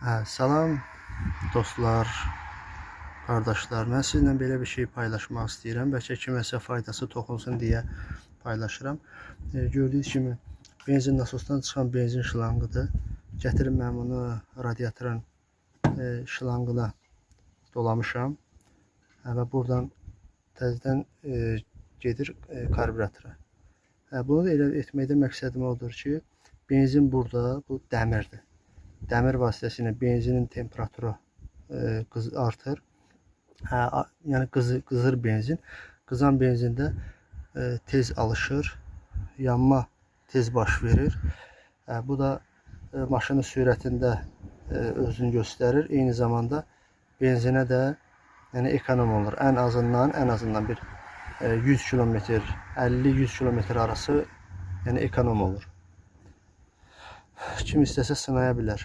Salam dostlar, qardaşlar. Mən sizinlə belə bir şey paylaşmaq istəyirəm. Bəlkə kiməsə faydası toxunsun deyə paylaşıram. Gördüyünüz kimi benzin nasosdan çıxan benzin şlanqıdır. Gətirib mən bunu radiatorun şlanqına dolamışam. Və buradan təzədən gedir karbüratora. Bunu da elə etməkdə məqsədim odur ki, benzin burada, bu dəmirdir. Dəmir vasitəsilə benzinin temperaturu artır. Yəni qızır benzin. Qızan benzində tez alışır, yanma tez baş verir. Bu da maşının sürətində özünü göstərir. Eyni zamanda benzinə də yəni ekonom olur. Ən azından bir 100 kilometr, 50-100 kilometr arası yəni ekonom olur. Kim istəsə sınaya bilər.